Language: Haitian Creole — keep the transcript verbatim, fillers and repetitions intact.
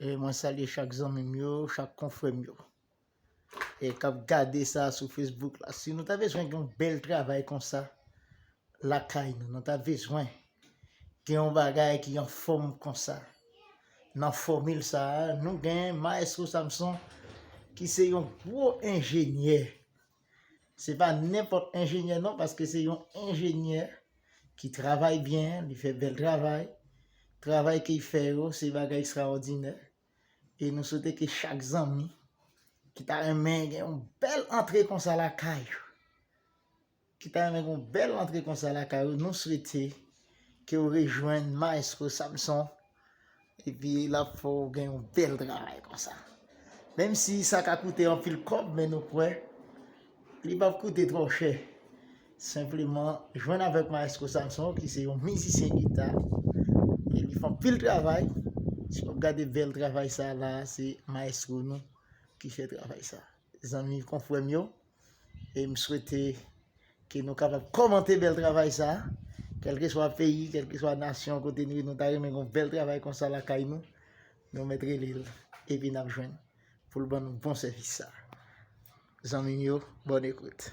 E mwen salye chak zanmi m yo, chak konfrè m yo. E k ap gade sa sou Facebook la. Si nou ta bezwen gen yon bèl travay konsa lakay nou, nou ta bezwen gen yon bagay ki anfòm konsa. Nan fòmil sa a, nou gen Maestro Samson ki se yon gwo enjenyè. Se pa nenpòt enjenyè non, paske se yon enjenyè ki travay byen, li fè bèl travay. Travay ke l fè yo, se bagay ekstraòdinè. E nou swete ke chak zanmi ki ta renmen gen yon bèl antre konsa lakay ou, ki ta renmen gen yon bèl antre konsa lakay ou, nou swete ke w rejwenn Maestro Samson, epi l ap fè w gen yon bèl travay konsa. Menm si sa ka koute anpil kòb, men nou kwè li p ap koute twò chè. Senpleman, jwenn avèk Maestro Samson, ki se yon mizisyen gita, e li fè anpil travay. Si w ap gade bèl travay sa la, se Maestro nou ki fè travay sa. Zanmi, konfrè m yo, e m swete ke nou kapab kòmante bèl travay sa. Kèlkeswa peyi, kèlkeswa nasyon kote nou ye, nou ta renmen gen yon bèl travay konsa lakay nou. Nou mèt rele l, epi n ap jwenn pou l ban nou bon sèvis sa. Zanmi m yo, bòn ekout.